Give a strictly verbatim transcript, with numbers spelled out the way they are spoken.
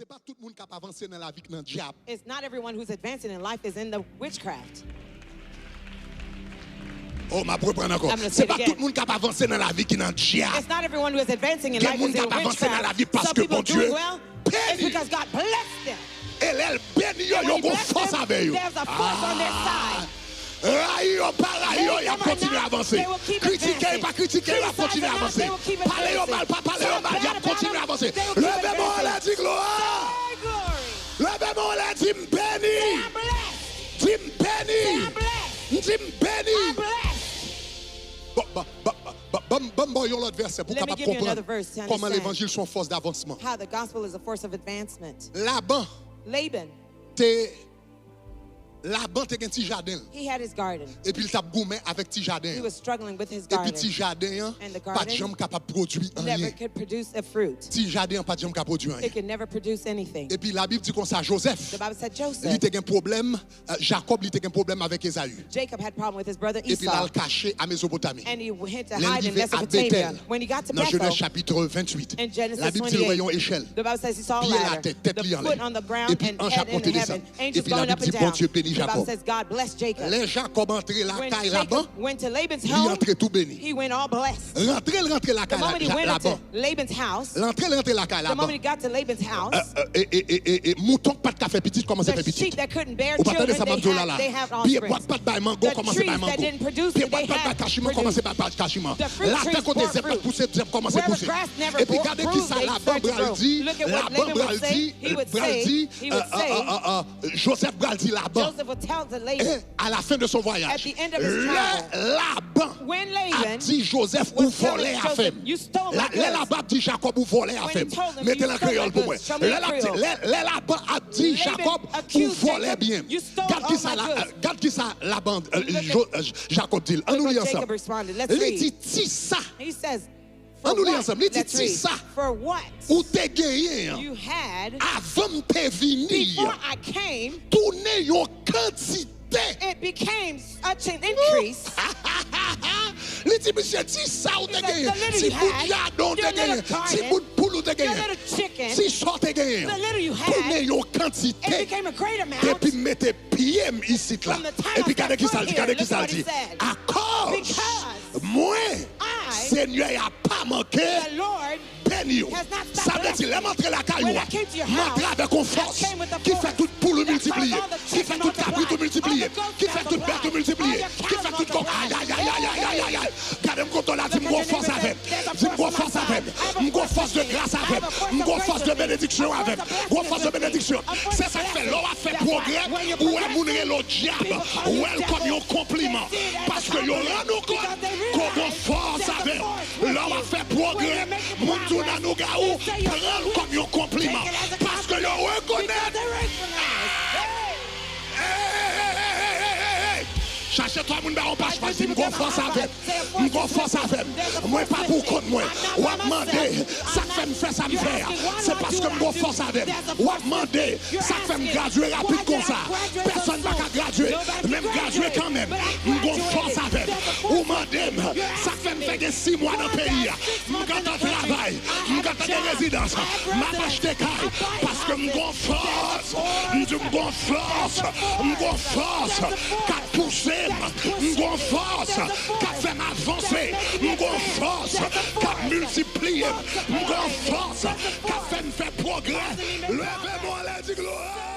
Se pa tout moun k ap avanse nan lavi k nan dyab. It's not everyone who's advancing in life is in the witchcraft. Oh, m ap reprann ankò. I'm gonna say it again. Se pa tout moun k ap avanse nan lavi ki nan dyab. It's not everyone who is advancing in life is in witchcraft. Gen moun k ap avanse nan lavi paske Bondye beni yo. Some people doing well, it's because God blessed them. E lè l beni yo, yo gon fòs avè yo. And when he blessed them, there's a force on their side. Rayi yo, pa rayi yo, y ap kontinye avanse. Kritike yo, pa kritike yo, y ap kontinye avanse. Pale yo mal, pa pale yo mal, y ap kontinye avanse. Leve men w anlè, di glwa. Leve men w anlè, di m beni. Di m beni. M di m beni. Bon, bon, bon, bon, bon, ban m ba w yon lòt vèsè pou w kapab konprann kòman levanjil se yon fòs davansman. How the gospel is a force of advancement. Laban Laban te gen ti jaden l. He had his garden. Epi l t ap goumen avèk ti jaden an. He was struggling with his garden. Epi ti jaden an pa t janm kapab pwodui anyen. Never could produce a fruit. Ti jaden an pa t janm ka pwodui anyen. It could never produce anything. Epi Labib di konsa, Jozèf, the Bible said Joseph, li te gen pwoblèm, eh, Jakòb, li te gen pwoblèm avèk Ezayi. Jacob had problem with his brother Esau. Epi l al kache a Mezopotami. And he went to hide in Mesopotamia. Lè l rive a Betèl, when he got to Bethel, nan Jenèz chapit venntuit, in Genesis twenty-eight, Labib di l wè yon echèl. The Bible says he saw a ladder, pye atè, tèt li anlè. The foot on the ground and head in heaven. Epi anj ap monte desann. Angels going up and down. Epi Labib di Bondye beni Jakòb. The Bible says God blessed Jacob. Lè Jakòb antre lakay Laban, li antre tou beni. When Jacob went to Laban's home, he went all blessed. Rantre l rantre lakay Laban. The moment he went into Laban's house, l antre l rantre lakay Laban. The moment he got to Laban's house, eh, eh, eh, eh, eh, mouton k pa t ka fè pitit kòmanse fè pitit. The sheep that couldn't bear children, they had, they had offspring. Ou pa tande sa m ap di w la la? Pye bwa k pa t bay mango kòmanse bay mango. The trees that didn't produce, they had produce. Pye bwa k pa t bay kachiman kòmanse bay kachiman. The fruit trees bore fruit. Where the grass never grew, they started to grow. Look at what Laban pral di. Laban pral di, pral di, eh, eh, eh, eh, Joseph pral di Laban. Joseph will tell to Laban. Eh, à la fin de son voyage. At the end of his travel, lè Laban ap di Joseph, ou vòlè afè m. Lè Laban ap di Jakòb, ou vòlè afè m. Mete l an kreyòl pou mwen. Lè l ap di, lè, lè Laban ap di Jakòb, ou vòlè byen m. Gad kisa la, gad kisa Laban, eh, Jo-, eh, Jakòb di l. Ann nou li ansanm. Li di, ti sa. Ann nou li ansanm. Li di, ti sa ou te genyen an, avan m te vini an, tounen yon kantite. Li di, misye, ti sa ou te genyen, ti bout jaden ou te genyen, ti bout poul ou te genyen, ti sa ou te genyen an, tounen yon kantite. Depi m mete pye m isit la. Epi gade kisa l di, gade kisa l di. Akòz mwen, Senyè a pa manke beni w. Sa vle di, lè m antre lakay ou a, m antre avèk yon fòs ki fè tout poul ou miltipliye, ki fè tout kabrit ou miltipliye, ki fè tout bèt ou miltipliye, ki fè tout kòk. Ayayayayayayay! Gade m kote w la, di m gon fòs avè m. Di m gon fòs avè m. M gon fòs de gras avè m. M gon fòs de benediksyon avè m. Gon fòs de benediksyon. Se sa k fè lè w ap fè pwogrè, ou wè moun rele w dyab, ou wè l kòm yon konpliman. Paske yo rann ou kont ke w gon fòs avè w. Lè w ap fè pwogrè, moun di w nan nougawou, pran l kòm yon konpliman. Paske yo rekonèt. Chache twa moun ba yon pach pach, di m gon fòs avè m. M gon fòs avè m. Mwen pa pou kont mwen. W ap mande, sa k fè m fè sa m fè a? Se paske m gon fòs avè m. W ap mande, sa k fè m gradye rapid konsa? Pèsonn pa ka gradye, men m gradye kanmenm. M gon fòs avè m. Ou mande m, sa k fè m fè gen sis mwa nan peyi a? M gentan travay, m gentan gen rezidans, m ap achte kay, paske m gon fòs. M di m gon fòs, m gon fòs k ap pouse m, m gon fòs k ap fè m avanse, m gon fòs k ap miltipliye m, m gon fòs k ap fè m fè pwogrè. Leve men w anlè, di glwa.